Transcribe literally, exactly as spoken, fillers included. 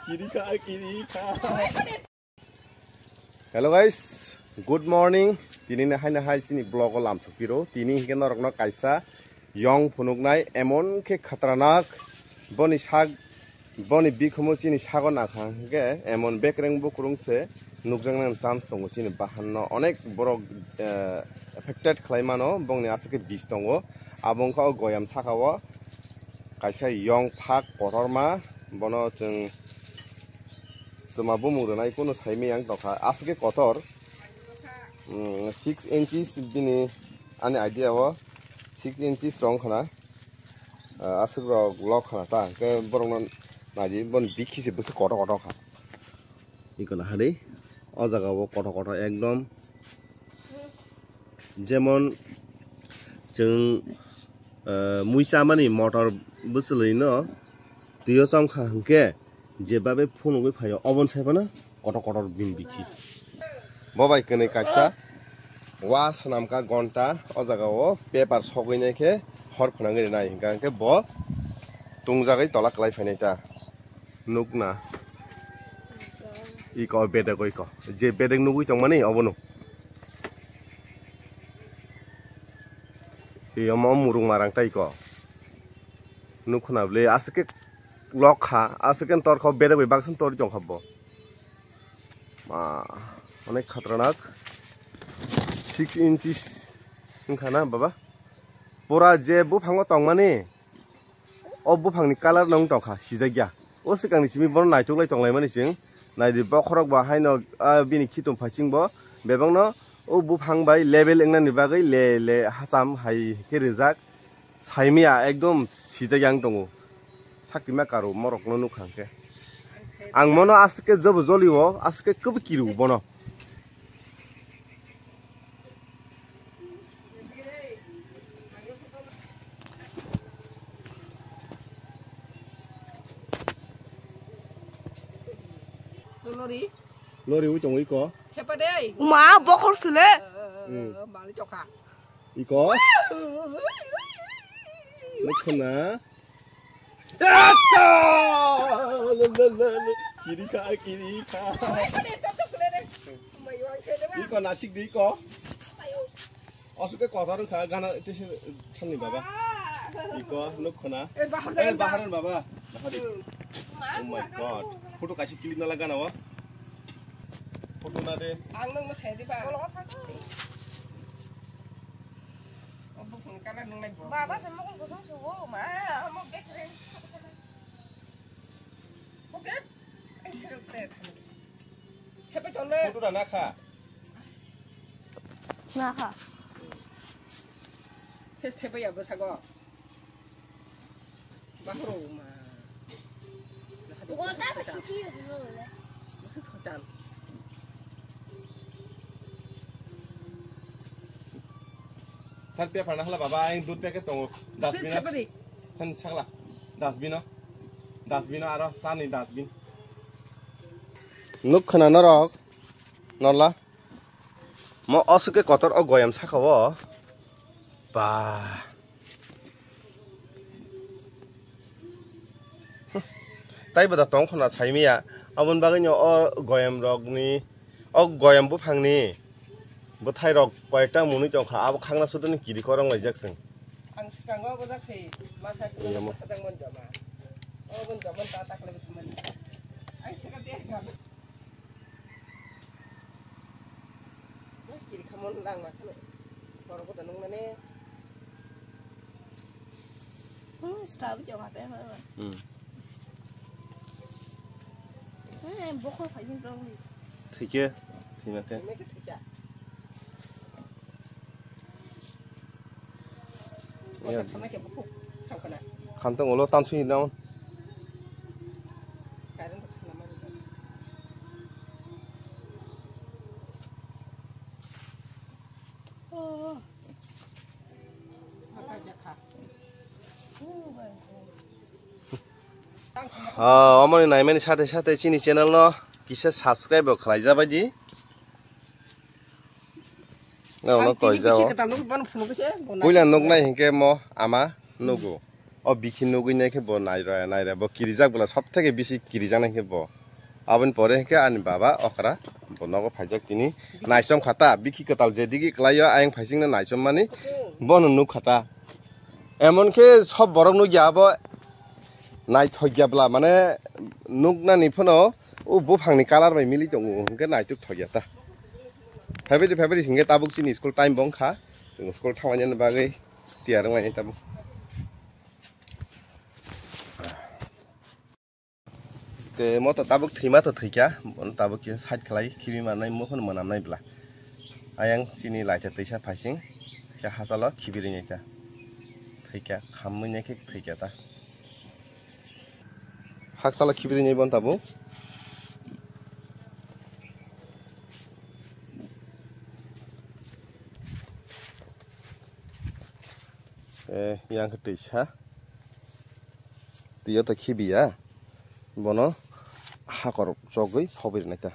Kiri kha, kiri kha. Hello guys, good morning. Tini na hai na hai chini vlog o lam sokiro. Tini hingke norok no kaisa yong phunuknai emon khe khatranak. Boni sak, boni bikhumo chini sago nakha hingke emon bekreng bukrung se nukjaknai chance tongo chini bahan no. Onek borok, eh, affected khlai mano, bongni aswk khe bis tongo. Abo wngkha o goyam saka o kaisa yong phak kotorma, bono chwng twma bumung rwnai kunu saimaya wng tongkha. Aswk khe kotor, mm, six inches bini, ani idea o six inches rong khna, ah, aswk rok lok khna ta, hwnkhe borokno naidi boni bikhi se bwswk kotor kotor kha. Iko naharwi, o jaga o kotor kotor ekdom. Jemon chwng, eh, mui chamani motor bwchwlwi no twi o chomkha hwnkhe je babe phunugwi phaio oboni sai phano kotor kotor bini bikhi. Bo bai kwnwi kaisa wa swnamkha gonta o jaga o paper sogwi nai khe hor phwnangwi rwnai hwnkha hwnkhe bo tungjagwi tola kwlai phainai ta. Nukna. Iko bedek o iko. Je bedek nugwi tongmani obono. Iyo mo murung marang tai iko. Nukhuna bwle aswk khe lok kha, aswk khe tor kha bedek bai baksa tor tong kha bo. Ma, onek khatranak. Six inches wngkha na baba. Pura je buphango tongmani. O buphangni colour no wng tongkha, sijakya. O swkangni simi bono naitugwi tonglaimani chwng. Naidi bokhorok bo haino, ah, bini khitung phaising bo bebakno o buphang bai level wngnani bagwi le le hacham hai khe rijak. Saimaya ekdom sijakya wng tongo. Sakima karo morokno nukha hwnkhe. Ang mono aswk khe jobo jolio, aswk khe kwbwi kirio bono. Lori. Lori ui tongo iko. Hepa dei. Uma bokhor sule. Hmm. Mali chokha. Iko. Nukhuna. Kiri kha, kiri kha. Iko nasik di iko. Aswk khe kotor wngkha gana tisi sanni baba. Iko nuk khuna. Eh, bahar jagan. Eh, baharan baba. Bahar di. Hmm. Oh my God. Photo kaisa clip nala gana o. Photo na de. Ang nang no sai di ba. Bolo thang. O bukung kala nang nai bo. Baba se mokol kosong sugo ma. Amo bek re. Oke. Ai, sai rok te. Hepe chonde. Photo na na kha. Na kha. Face thepe ya bwsago. Bahro ma. Gota ba sisi yo lo le. Khotan. Thar pia phana hala baba, ang dud packet tongo. Dustbin. Thar padi. Than sakla. Dustbin o. Dustbin o aro chani dustbin. Nuk khana norok. Nola. Mo osuke kotor o goyam saka o. Ba. Taibo da tong khona saimiya. Aboni bagwi no o goyam rokni, o goyam buphangni bwthai rok koyekta mwnwi tongkha. Abo khangna sudani kiri korong laijak chwng. Ang swkango bwjak se masa. Iya, mo. Kwchang mon joma. O mon joma ta ta khlai bwtwi mani. Ang swka de joma. Kiri khamon lang ma khano. Borok bo tongo mane. Hmm, stab joma te ma. Hmm. Eh, bokol phai jin tong. Thike, thima ke. Thike, thike. Iya. Khamtang ulo tansui naon. Ah, omoni naimani sate sate chini channel no kisa subscribe bo khlai jabai di. Nang no toi jao. Puila nuk nai hinkhe mo ama nugo. O bikhi nugwi nai khe bo naira naira bo kirijak bwla sob theke bisi kirijaknai khe bo. Aboni pore khe ani baba okra bo nogo phaijak tini naisom khata bikhi kwtal jedigi kwlaio ayang phaisingno naisom mani bono nuk khata. Emon khe sob borok nukya abo naithokya bwla mane nuknani phano o buphangni colour bai mili tongo hwnkhe naithok thokya ta. Phaibadi phaibadi hwnkhe tabuk chini school time bo wngkha. Chwng school thanglainani bagwi tiyar wnglainai tabuk. Ke moto tabuk thwima to thwikha, bono tabuk khe side khlai khibi manai mo phano mwnamnai bwla. Ayang chini laitha twisa phaising khe hachalo khibi rinai ta. Thwikha, khammwi nai khe thwikha ta. Hakchalo khibi rinai bono tabuk. Eh, yang khe twisa. Twiyo to khibiya. Bono hakor chogwi phobwi rwnai ta.